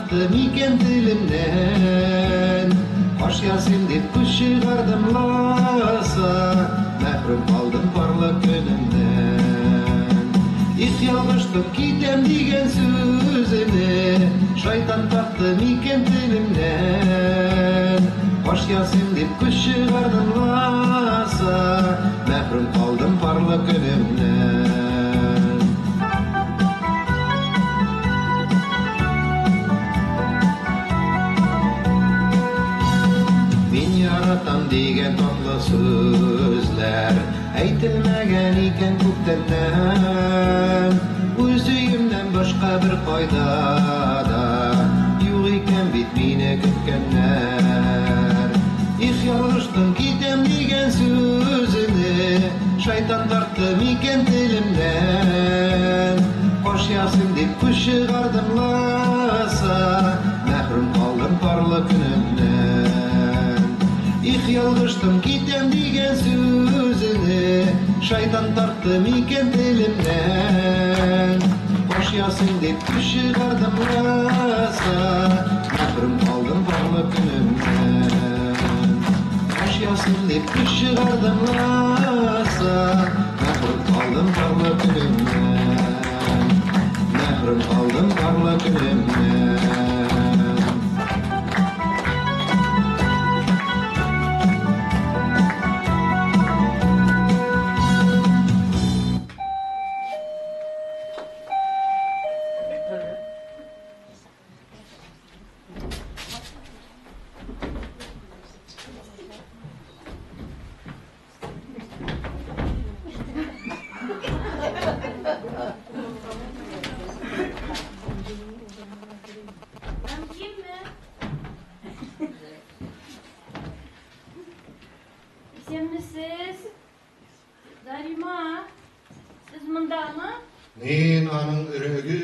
тартты микән телемнән? Каш ясыйм дип күз чыгардым ласа, Мәхрүм калдым парлы көнемнән. Их, ялгыштым китәм дигән сүземне, Шайтан тартты микән телемнән? Каш ясыйм дип күз чыгардым ласа, Мәхрүм калдым парлы көнемнән. Мин яратам дигән татлы сүзләр Әйтелмәгән икән күптәннән. Үз өемнән башка бер кайда да Юк икән бит мине көткәннәр. Их, ялгыштым китәм дигән сүземне, Шайтан тартты микән телемнән? Каш ясыйм дип күз чыгардым ласа, Мәхрүм калдым парлы көнемнән. Их, ялгыштым китәм дигән сүземне, Шайтан тартты микән телемнән? Каш ясыйм дип күз чыгардым ласа, Мәхрүм калдым парлы көнемнән. Каш ясыйм дип күз чыгардым ласа, Мәхрүм калдым парлы көнемнән. Мәхрүм калдым парлы көнемнән. Мөмкинме? Исәнмесез? Зарима, сез мондамы? Мин аның өрәге.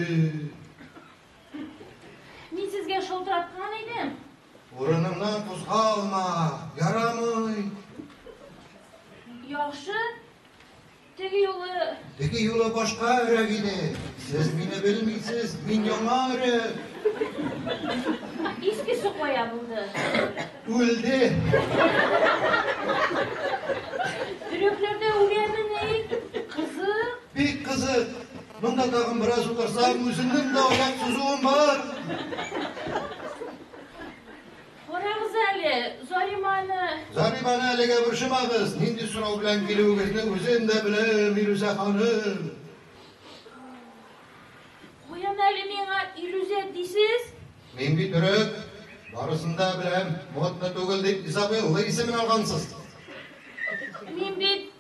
Мин сезгә шылтыраткан идем. Урыныңнан кузгалма, ярамый. Яхшы. Теге юлы Теге юлы башка өрәк иде. Сез мине белмисез, мин яңа өрәк. Искесе кая булды? Үлде. Өрәкләр дә үләмени? Кызык. Бик кызык. Монда тагын бераз утырсам, үземнең дә аяк сузуым бар. Карагыз әле, Зариманы. Зариманы әлегә борчымагыз. Нинди сорау белән килүегезне үзем дә беләм, Илүзә ханым. Каян әле миңа Илүзә дисез? Мин бит өрек. Барысын да беләм. Модно түгел дип Изабелла исемен алгансыз. Мин бит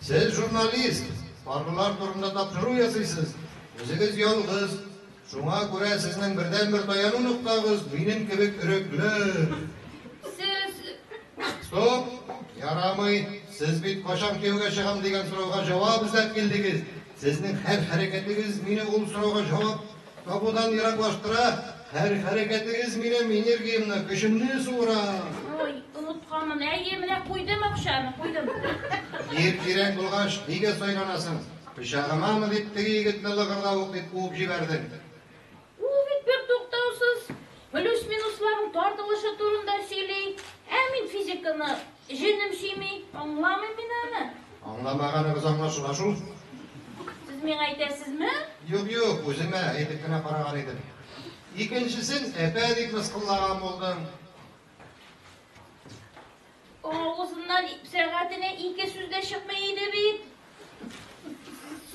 Сез журналист, парлылар турында тапшыру ясыйсыз. Үзегез ялгыз. Шуңа күрә сезнең бердәнбер таяну ноктагыз минем кебек өрекләр. Сез Стоп! Ярамый. Сез бит кайчан кияүгә чыгам дигән сорауга җавап эзләп килдегез. Сезнең һәр хәрәкәтегез мине ул сорауга җавап табудан ераклаштыра. Һәр хәрәкәтегез минем энергиямне, көчемне суыра. Ой, онытканмын. Әйе, менә куйдым акчаны, куйдым. Ир кирәк булгач, нигә сайланасың? Пычагымамы дип теге егетне лыгырдавык дип куып җибәрдең. Ул бит бертуктаусыз плюс-минусларның тартылышы турында сөйли. Ә мин физиканы җенем сөйми, аңламыйм мин аны. Аңламаганыгыз аңлашыла шул. Сез миңа әйтәсезме? Юк, юк, үземә әйтеп кенә караган идем. Икенчесен әпә дип мыскыллаган булдың. Авызыннан сәгатенә ике сүз дә чыкмый иде бит.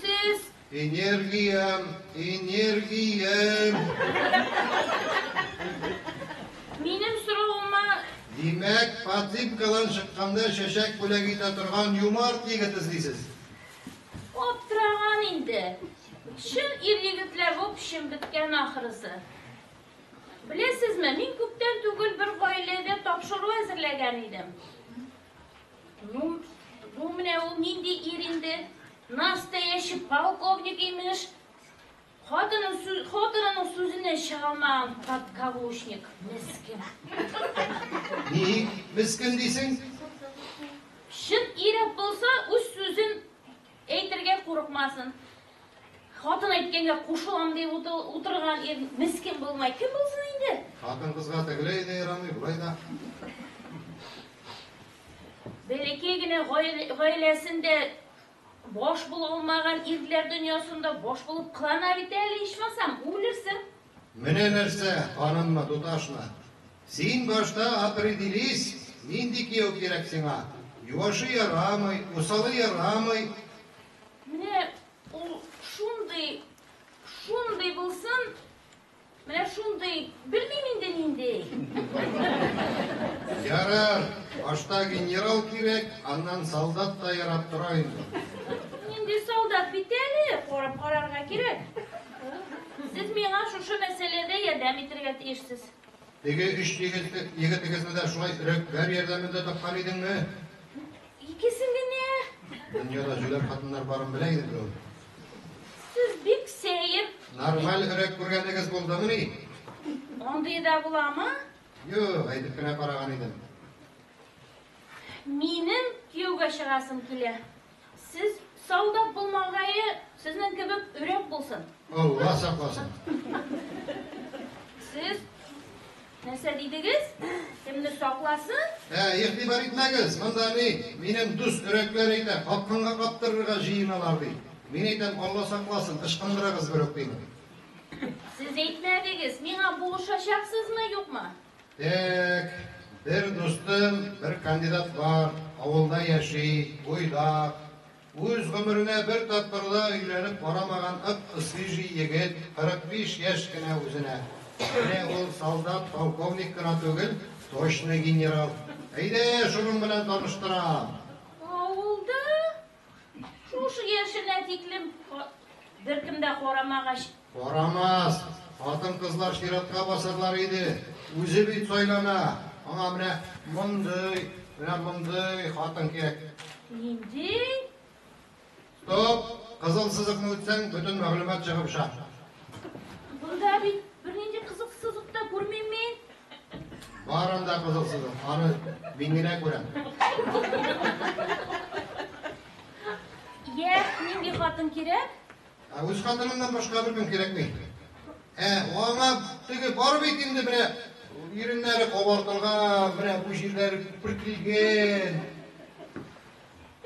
Сез Энергиям, энергиям. Минем соравыма Димәк, подземкадан чыкканда чәчәк бүләк итә торган юмарт егет эзлисез. Аптыраган инде. Чын ир-егетләр вообщем беткән ахрысы. Беләсезме, мин күптән түгел бер гаиләдә тапшыру әзерләгән идем. Ну, бу менә ул нинди ир инде? Настоящий полковник имеш. Хатынын хатынының сүзеннән чыга алмаган подкаблучник, мескен. Ник мескен дисең? Чын ир-ат булса, үз сүзен әйтергә курыкмасын. Хатын әйткәнгә кушылам дип утырган ир мескен булмай, кем булсын инде? Хатын-кызга тегеләй дә ярамый, болай да. Бәләкәй генә гаиләсендә баш була алмаган ирләр дөньясында баш булып кылана бит әле ичмасам, үлерсең. Менә нәрсә, ханыммы, туташмы? Син башта определись, нинди кияү кирәк сиңа? Юашы ярамый, усалы ярамый. Менә ул шундый, шундый булсын, менә шундый, белмим инде нинди. Ярар, башта генерал кирәк, аннан солдат та ярап тора инде. Нинди солдат бит әле, карап карарга кирәк. Сез миңа шушы мәсьәләдә ярдәм итәргә тиешсез. Теге өч егетегезне дә шулай өрәкләр ярдәмендә тапкан идеңме? Икесен генә. Дөньяда җүләр хатыннар барын белә идем бит ул. Сез бик сәер. Нормаль өрәк күргәнегез булдымыни? Андый да буламы? Юк, әйтеп кенә караган идем. Минем кияүгә чыгасым килә. Сез солдат булмагае, сезнең кебек өрәк булсын. Алла сакласын. Сез нәрсә дидегез? Кемне сакласын? Ә, игътибар итмәгез, монда ни, минем дус өрәкләр әйтә, капкынга каптырырга җыеналар ди. Мин әйтәм, Алла сакласын, ычкындырыгыз берүк дим. Сез әйтмәдегез, миңа булышачаксызмы, юкмы? Так, бер дустым, бер кандидат бар, авылда яши, буйдак. Үз гомеренә бер тапкыр да өйләнеп карамаган ып-свежий егет, 45 яшь кенә үзенә. Менә ул солдат, полковник кына түгел, точно генерал. Әйдә, шуның белән таныштырам. Авылда шушы яшенә тиклем беркем дә карамагач. Карамас, хатын-кызлар чиратка басарлар иде. Үзе бит сайлана. Аңа менә мондый, менә мондый хатын кирәк. Нинди? Стоп! Кызыл сызыкны үтсәң, бөтен мәгълүмат чыгып оча. Монда бит бернинди кызыл сызык та күрмим мин. Бар анда кызыл сызык, аны мин генә күрәм. Йә, нинди хатын кирәк? Ә үз хатынымнан башка беркем кирәкми. Ә аңа теге бар бит инде менә иреннәре кабартылган, менә бу җирләре күпертелгән.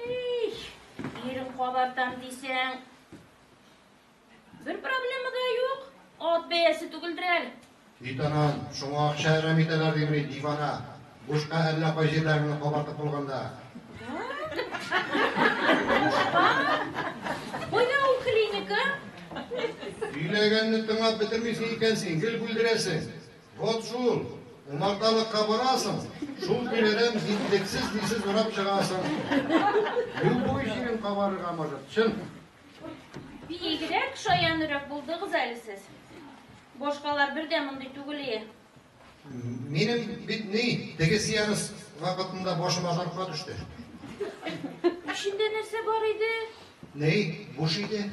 Эх, ирен кабартам дисәң, бер проблема да юк. Ат бәясе түгелдер әле. Кит аннан, шуңа акча әрәм итәләр димени, дивана. Бушка әллә кай җирләреңне кабартып булганда. Бушка? Кайда ул клиника? Сөйләгәнне тыңлап бетермисең икән син, гел бүлдерәсең. Вот шул, умарталыкка барасың, шул тирәдән битлексез-нисез урап чыгасың. Любой җирең кабарырга может, чын. Бигрәк шаянрак булдыгыз әле сез. Башкалар бер дә мондый түгел ие. Минем бит ни, теге сеанс вакытында башыма тартма төште. Эчендә нәрсә бар иде? Ни, буш иде.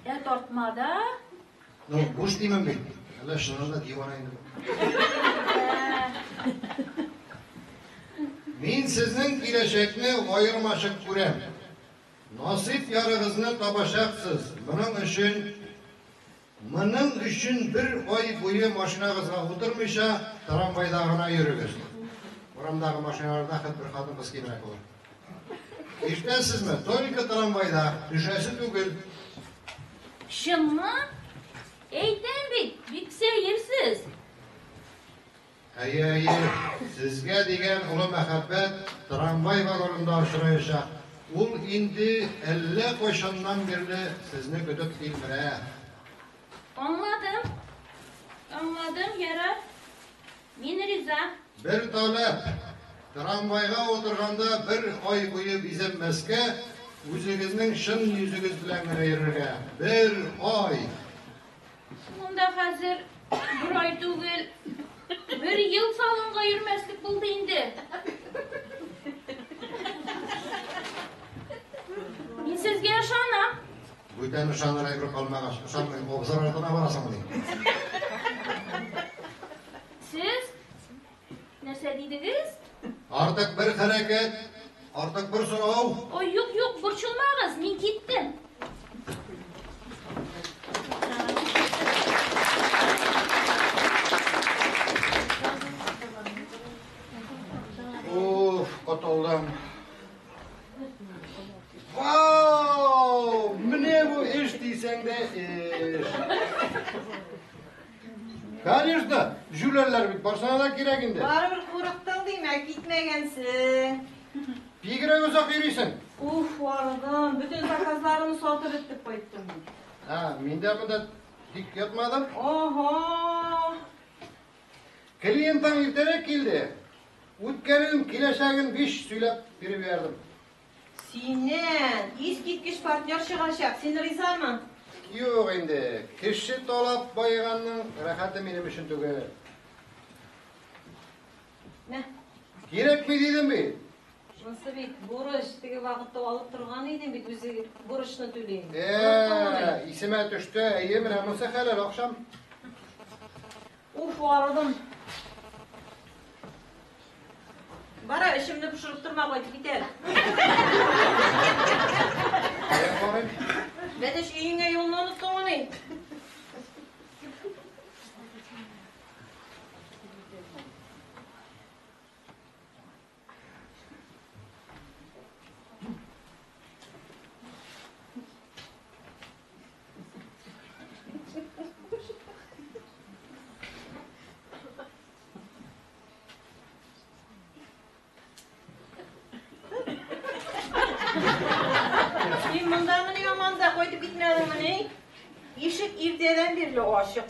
Ә тартмада? Ну, буш димем бит. Әллә чыннан да дивана инде бу. Мин сезнең киләчәкне аермачык күрәм. Насыйп ярыгызны табачаксыз. Моның өчен бер ай буе машинагызга утырмыйча, трамвайда гына йөрегез. Урамдагы машиналарда хәт бер хатын-кыз кимрәк булыр. Ишетәсезме? Только трамвайда, төшәсе түгел. Чынмы? Әйтәм бит, бик сәерсез. Әйе, әйе, сезгә дигән олы мәхәббәт трамвай вагонында очраячак. Ул инде әллә кайчаннан бирле сезне көтеп тилмерә. Аңладым. Аңладым, ярар. Мин риза. Бер таләп. Трамвайга утырганда бер ай буе бизәнмәскә, үзегезнең чын йөзегез белән генә йөрергә. Бер ай. Монда хәзер бер ай түгел, бер ел салонга йөрмәслек булды инде. Мин сезгә ышанам. Бүтән ышаныр әйбер калмагач, ышанмыйм, абзар артына барасың ди. Сез нәрсә дидегез? Артык бер хәрәкәт, артык бер сорау. Ой, юк, юк, борчылмагыз, мин киттем. Конечно, җүләрләр бит, барсына да кирәк инде. Барыбер курыктың димәк, китмәгәнсең. Бигрәк озак йөрисең. Уф, арыдым. Бөтен заказларымны сатып бетеп кайттым. Ә, мин дә монда тик ятмадым. Ого! Клиентың иртәрәк килде. Үткәнен, киләчәген биш сөйләп биреп җибәрдем. Синнән искиткеч партнер чыгачак. Син ризамы? Юк инде. Кеше талап баеганның рәхәте минем өчен түгел. Мә. Кирәкми дидем бит. Шунысы бит бурыч, теге вакытта алып торган идем бит, үзе бурычны түлим. Исемә төште. Әйе, менә монысы хәләл акчам. Уф, арыдым. Бара, эчемне пошырып торма, кайтып китәр. Кая барыйм? Бәтәч, өеңә юлны оныттыңмыни? Син мондамыни, яманда, кайтып китмәдеңмени? Ишек иртәдән бирле ачык.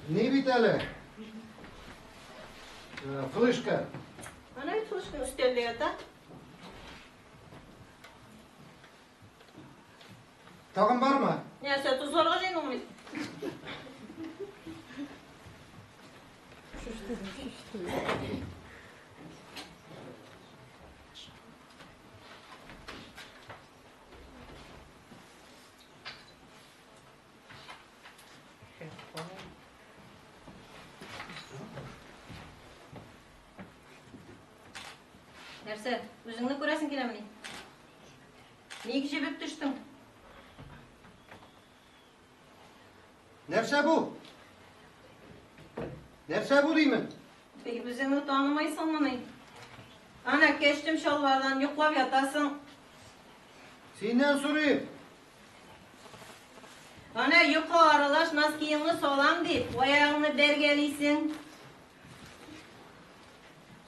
Ни бит әле? Флешка. Ана бит флешка өстәлдә ята. Тагын бармы? Нәрсә, тозларга җыйдыңмы? Нәрсә, үзеңне күрәсең киләмени? Ник җебеп төштең? Нәрсә бу? Нәрсә бу димен? Бик үзеңне танымайсыңмыни? Ана кәчтем чалбардан йоклап ятасың. Синнән сорыйм. Ана йокы аралаш носкиыңны салам дип, аягыңны бәргәлисең.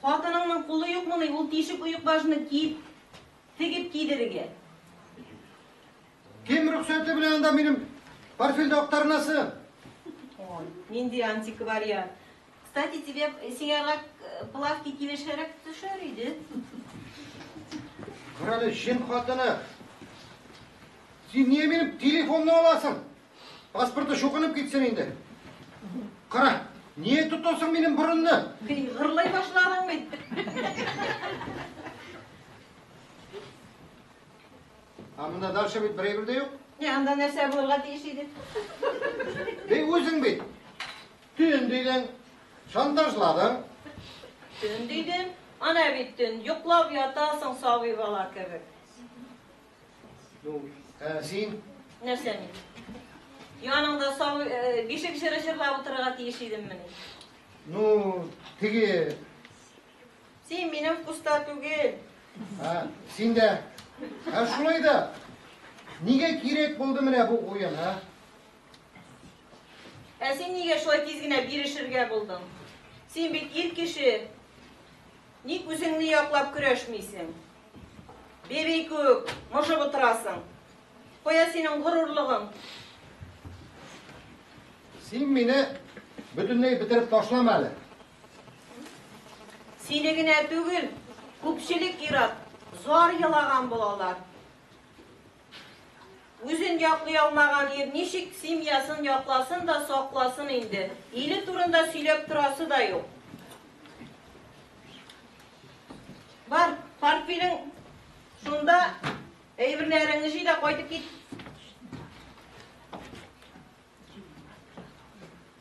Хатыныңның кулы юкмыни, ул тишек оекбашны киеп, тегеп кидерергә. Кем рөхсәте белән анда минем портфельдә актарынасың? Ой, нинди антиквариат. Кстати, тебе сиңа плавки килешерәк төшәр иде. Карале, җен хатыны. Син нигә минем телефонны аласың? Паспорты чукынып китсен инде. Кара, нигә тотасың минем борынны? Бей, гырлый башладың бит. Ә монда дальше бит бер әйбер дә юк. Не, анда нәрсә булырга тиеш иде? Бей, үзең бит. Төн дидең, шантажладың. Төн дидем. Ана бит төн, йоклап ятасың сабый бала кебек. Ну, син? Нәрсә мин? Яныңда сабый, бишек җыры җырлап утырырга тиеш идеммени? Ну, теге... Син минем вкуста түгел. Ә, син дә. Ә шулай да, нигә кирәк булды менә бу уен, ә? Ә син нигә шулай тиз генә бирешергә булдың? Син бит ир кеше. Ник үзеңне яклап көрәшмисең? Бәбәй күк, мыжып утырасың. Кая синең горурлыгың? Син мине бөтенләй бетереп ташлама әле. Сине генә түгел, күпчелек ир-ат зар елаган булалар. Үзен яклый алмаган ир ничек семьясын якласын да сакласын инде. Иле турында сөйләп торасы да юк. Бар, портфелең шунда, әйберләреңне җый да кайтып кит.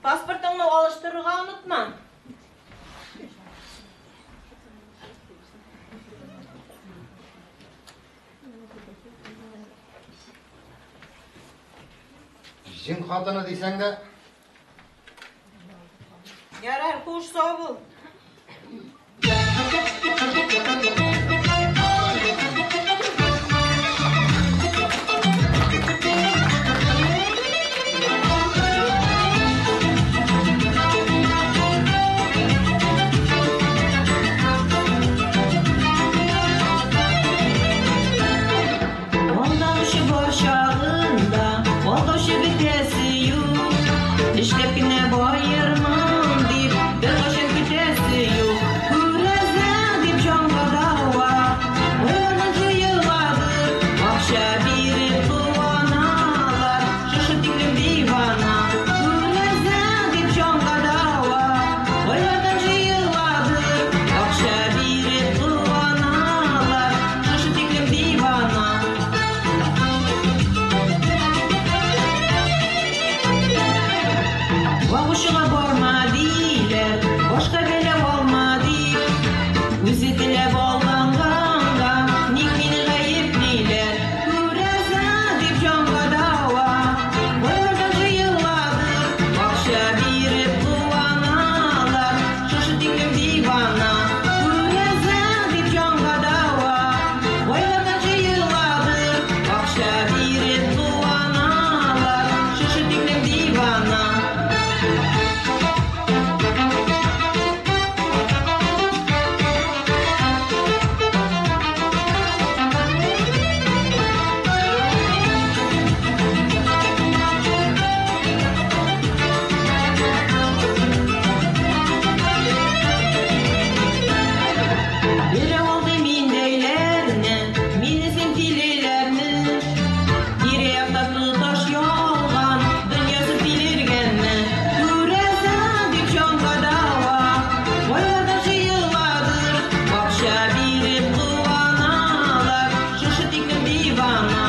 Паспортыңны алыштырырга онытма. Җен хатыны дисәң дә. Ярар, хуш, сау бул. генә баермын дип, беркайчан көтәсе юк. Күрәзә дип җанга дава, байлардан җыеладыр, акча биреп куаналар, шушы тиклем дивана. Күрәзә дип җанга дава, байлардан җыеладыр, акча биреп куаналар, шушы тиклем дивана. Багучыга барма диләр, башка бәла алма дип. Үзе теләп алданганга, ник мине гаеплиләр? Күрәзә дип җанга дава, байлардан җыеладыр, акча биреп куаналар, шушы тиклем дивана. Күрәзә дип җанга дава, байлардан җыеладыр, акча биреп куаналар, шушы тиклем дивана. Берәү алды миндәйләрне, минесен тилеләрне. Тирә-якта тоташ ялган, дөньясы тилергәнме? Күрәзә дип җанга дава, байлардан җыеладыр, акча биреп куаналар, шушы тиклем дивана.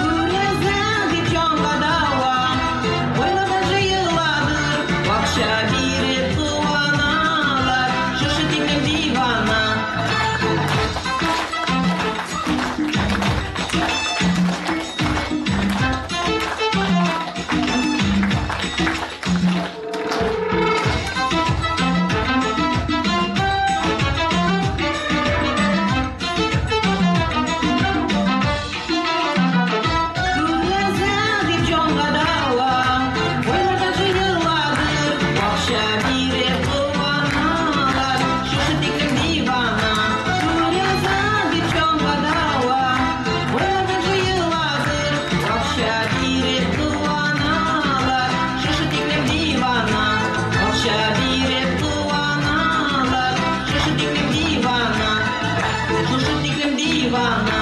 Күрәзә дип җанга дава, байлардан җыеладыр, акча биреп куаналар, шушы тиклем дивана. Күрәзә дип җанга дава, байлардан җыеладыр, акча биреп куаналар, шушы тиклем дивана. Күрәзә дип җанга дава, байлардан җыеладыр, акча биреп куаналар, шушы тиклем дивана. Акча биреп куаналар, шушы тиклем дивана. Шушы тиклем дивана.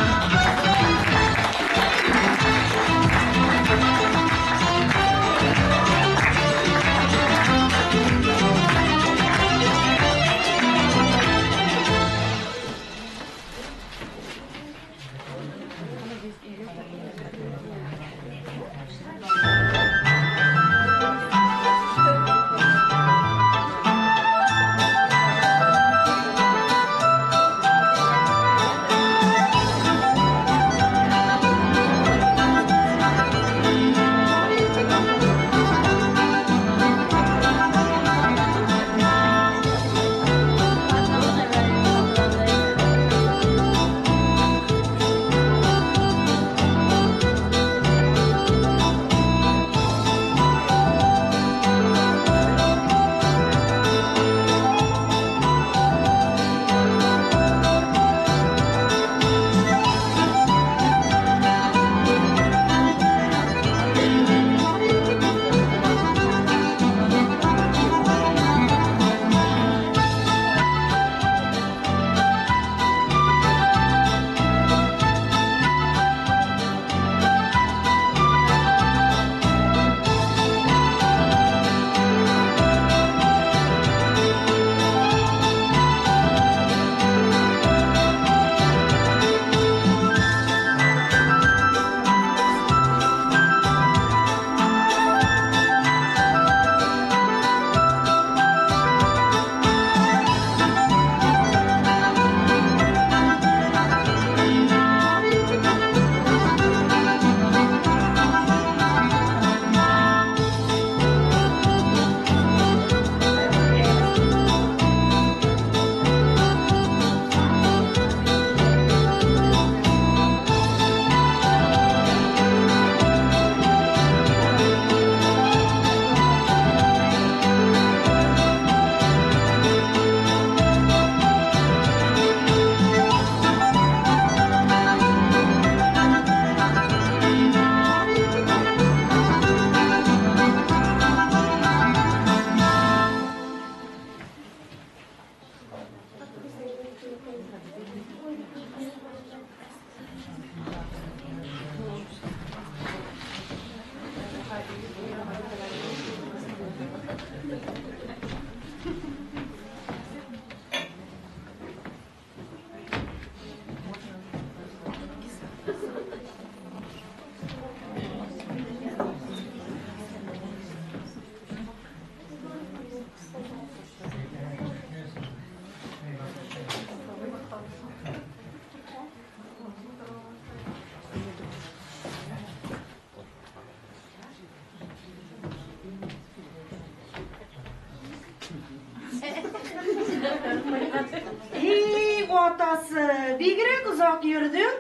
И, атасы, бигрәк озак йөрдең.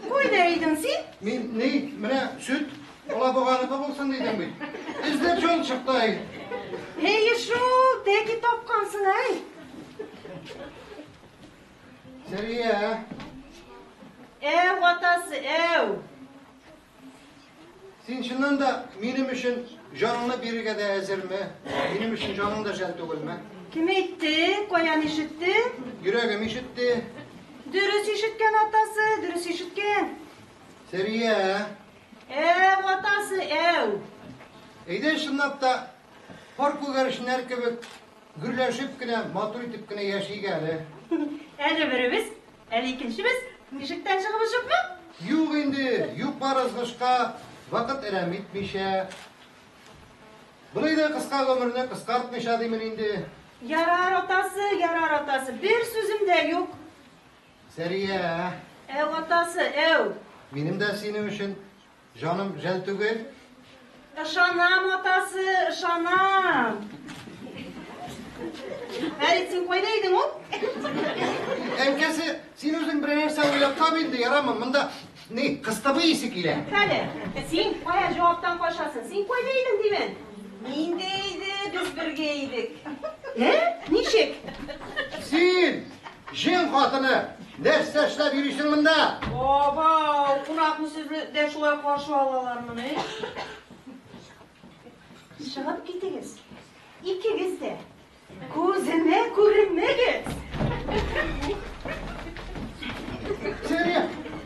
Кайда идең син? Мин ни, менә сөт алабуганыкы булсын дидем бит. Эзләп шул чыкты. Әй. Әйе шул, тәки тапкансың, әй. Сәрия. Әү, атасы, әү. Син чыннан да минем өчен җаныңны бирергә дә әзерме? Минем өчен җаның да жәл түгелме? Кем әйтте? Каян ишетте? Йөрәгем ишетте. Дөрес ишеткән, атасы, дөрес ишеткән. Сәрия. Әү, атасы, әү. Әйдә чынлап та пар күгәрченнәр кебек гөрләшеп кенә, матур итеп кенә яшик әле. Әле беребез, әле икенчебез ишектән чыгып очыпмы? Юк инде, юк бар ызгышка вакыт әрәм итмичә. Болай да кыска гомерне кыскартмыйча димен инде. Ярар, атасы, ярар, атасы, бер сүзем дә юк. Сәрия. Әү, атасы, әү. Минем дә синең өчен җаным жәл түгел. Ышанам, атасы, ышанам. Фәрит, син кайда идең ул? Әнкәсе, син үзең берәр нәрсә уйлап тап инде, ярамы? Монда ни, кыстыбый исе килә. Кәле, син кая җаваптан качасың? Син кайда идең димен? Мин дә иде, без бергә идек. Э? Ничек? Син, җен хатыны, нәрсә эшләп йөрисең монда? Абау, кунакны сезне дә шулай каршы алалармыни? Чыгып китегез. Икегез дә. Күземә күренмәгез. Сәрия.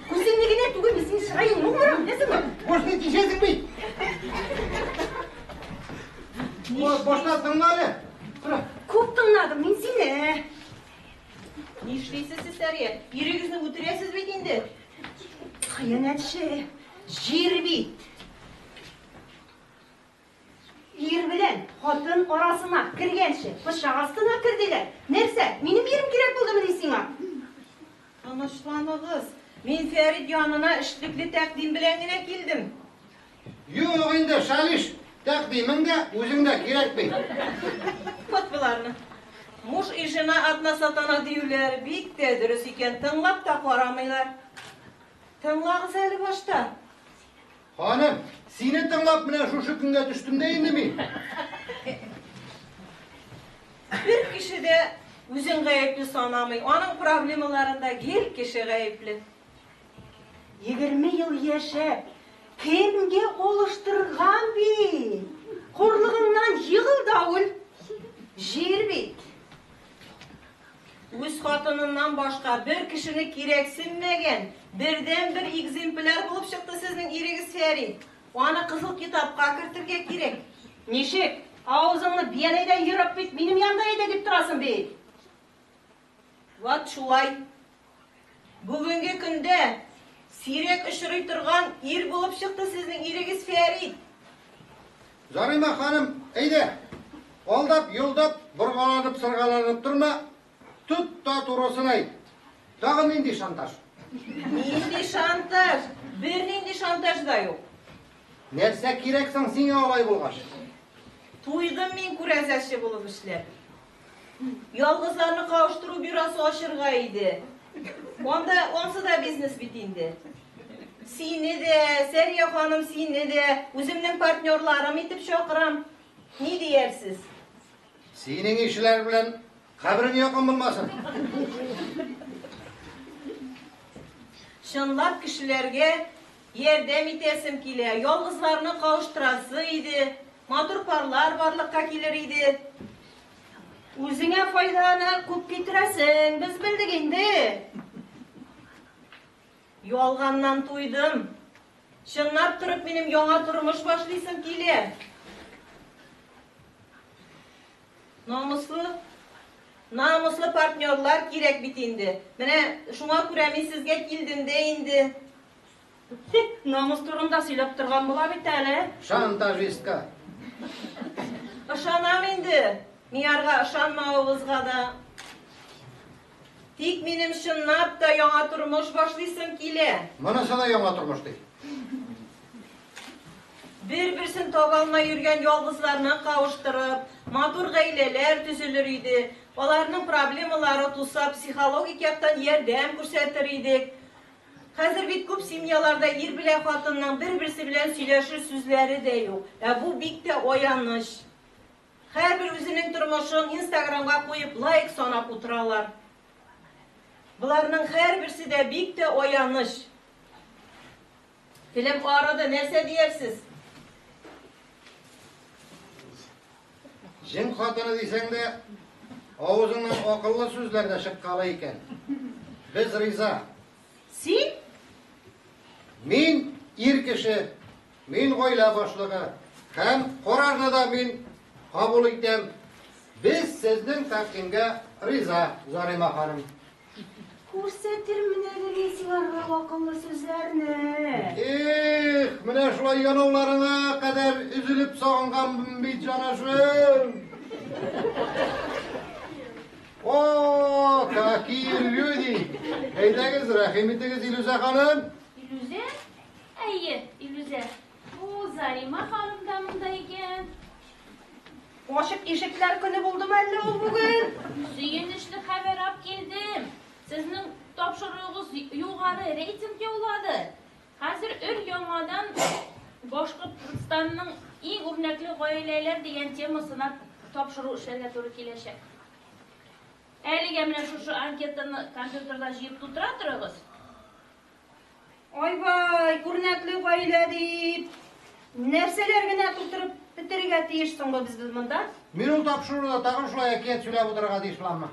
Күзеңне генә түгел, мин синең чыраеңны урам, беләсеңме? Башны тишәсең бит. Башта тыңла әле. Тора. Күп тыңладым мин сине. Нишлисез сез, Сәрия? Ирегезне үтерәсез бит инде. Хыянәтче, җир бит. Ир белән хатын арасына кергәнче, пычак астына кер диләр. Нәрсә, минем ирем кирәк булдымыни сиңа? Тынычланыгыз. Мин Фәрит янына эшлекле тәкъдим белән генә килдем. Юк инде, шалиш, тәкъдимең дә, үзең дә кирәкми. Вот боларны. Муж и жена одна сатана диюләре бик тә дөрес икән, тыңлап та карамыйлар. Тыңлагыз әле башта. Ханым, сине тыңлап менә шушы көнгә төштем дә инде мин. Бер кеше дә үзен гаепле санамый. Аның проблемаларында гел кеше гаепле. 20 ел яшәп, кемгә алыштырган бит? Хурлыгыңнан егыл да үл. Җир бит. Үз хатыныннан башка бер кешене кирәксенмәгән, бердән-бер экземпляр булып чыкты сезнең ирегез Фәрит. Аны кызыл китапка кертергә кирәк. Ничек? Авызыңны бияләйдән ерып бит, минем янда иде дип торасың бит. Вот шулай. Бүгенге көндә сирәк очрый торган ир булып чыкты сезнең ирегез Фәрит. Зарима ханым, әйдә. Алдап, йолдап, боргаланып, сыргаланып торма. Тот та турысын әйт. Тагын нинди шантаж? Нинди шантаж? Бернинди шантаж да юк. Нәрсә кирәк соң сиңа алай булгач? Туйдым мин күрәзәче булып эшләп. Ялгызларны кавыштыру бюросы ачырга иде. Анда ансы да бизнес бит инде. Сине дә, Сәрия ханым, сине дә үземнең партнерларым итеп чакырам. Ни диярсез? Синең ишеләр белән каберең якын булмасын. Чынлап кешеләргә ярдәм итәсем килә, ялгызларны кавыштырасы иде, матур парлар барлыкка килер иде. Үзеңә файданы күп китерәсең, без белдек инде. Ялганнан туйдым. Чынлап торып минем яңа тормыш башлыйсым килә. Намуслы, намуслы партнерлар кирәк бит инде. Менә шуңа күрә мин сезгә килдем дә инде. Намус турында сөйләп торган була бит әле. Шантажистка. Ышанам инде. Миярга ышанмавыгызга да. Тик минем чынлап та яңа тормыш башлыйсым килә. Монысы да яңа тормыш ди. Бер-берсен таба алмай йөргән ялгызларны кавыштырып, матур гаиләләр төзелер иде. Аларның проблемалары туса, психологик яктан ярдәм күрсәтер идек. Хәзер бит күп семьяларда ир белән хатынның бер-берсе белән сөйләшер сүзләре дә юк. Ә бу бик тә аяныч. Һәрбер үзенең тормышын Инстаграмга куеп лайк санап утыралар. Боларның һәрберсе дә бик тә аяныч. Телем арыды, нәрсә диярсез? Җен хатыны дисәң дә, авызыңнан акыллы сүзләр дә чыккалы икән. Без риза. Син? Мин ир кеше, мин гаилә башлыгы һәм карарны да мин кабул итәм. Без сезнең тәкъдимгә риза, Зарима ханым. Күрсәтермен әле мин силарга акыллы сүзләрне. Эх, менә шулай янауларыңа кадәр өзелеп сагынганмын бит, җанашым. О, какие люди! Әйдәгез, рәхим итегез, Илүзә ханым. Илүзә? Әйе, Илүзә. Бу Зарима ханым да монда икән. Ачык ишекләр көне булдымы әллә ул бүген? Сөенечле хәбәр алып килдем. Сезнең тапшыруыгыз югары рейтинг яулады. Хәзер өр-яңадан Башкортстанның иң үрнәкле гаиләләр дигән темасына тапшыру эшләргә туры киләчәк. Әлегә менә шушы анкетаны компьютерда җыеп тутыра торыгыз. Ай-вай, үрнәкле гаилә дип, нәрсәләр генә тутырып бетерергә тиеш соң без монда? Мин ул тапшыруда тагын шулай әкият сөйләп утырырга тиеш буламмы?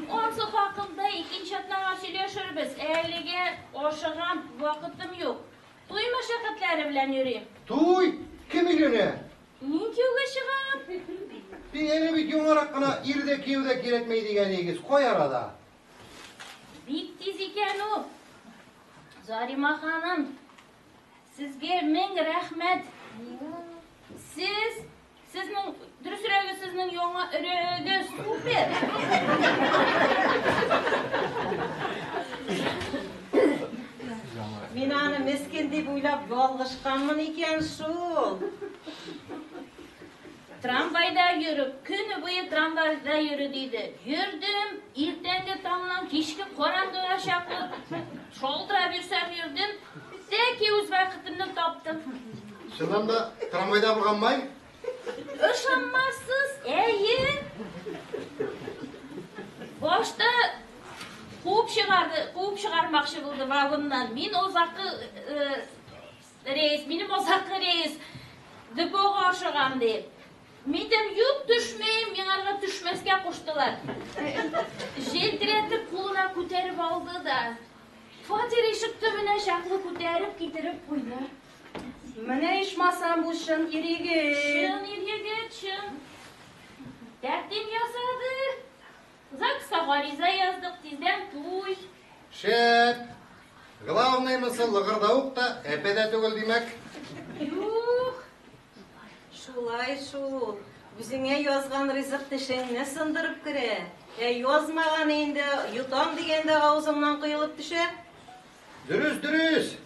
Ансы хакында икенче атнага сөйләшербез. Әлегә ашыгам, вакытым юк. Туй мәшәкатьләре белән йөрим. Туй? Кем өйләнә? Мин кияүгә чыгам. Син әле бит яңарак кына ир дә кияү дә кирәкми дигән идегез. Кай арада? Бик тиз икән ул. Зарима ханым, сезгә мең рәхмәт. Сез, сезнең, дөресрәге сезнең яңа өрәгегез супер. Мин аны мескен дип уйлап ялгышканмын икән шул. Трамвайда йөреп, көне буе трамвайда йөре диде. Йөрдем, иртәнге таңнан кичке караңгыга чаклы шалтырап йөрсәм йөрдем. Тәки үз вакытымны таптым. Чыннан да трамвайда булган май? Ышанмассыз, әйе. Башта куып чыгарды, куып чыгармакчы булды вагоннан. Мин озакы рейс, минем озакы рейс депога ашыгам дип. Мин дим, юк, төшмим, миңарга төшмәскә куштылар. Җилтерәтеп кулына күтәреп алды да, фатир ишек төбенә чаклы күтәреп китереп куйды. Менә ичмасам бу чын ир-егет. Чын ир-егет, чын. Тәкъдим ясады. ЗАГСка гариза яздык, тиздән туй. Шәп! Главный мысы лыгырдавык та, әпә дә түгел, димәк. Юк. Шулай шул. Үзеңә язган ризык тешеңне сындырып керә. Ә язмаганы инде йотам дигәндә авызыңнан коелып төшә. Дөрес, дөрес.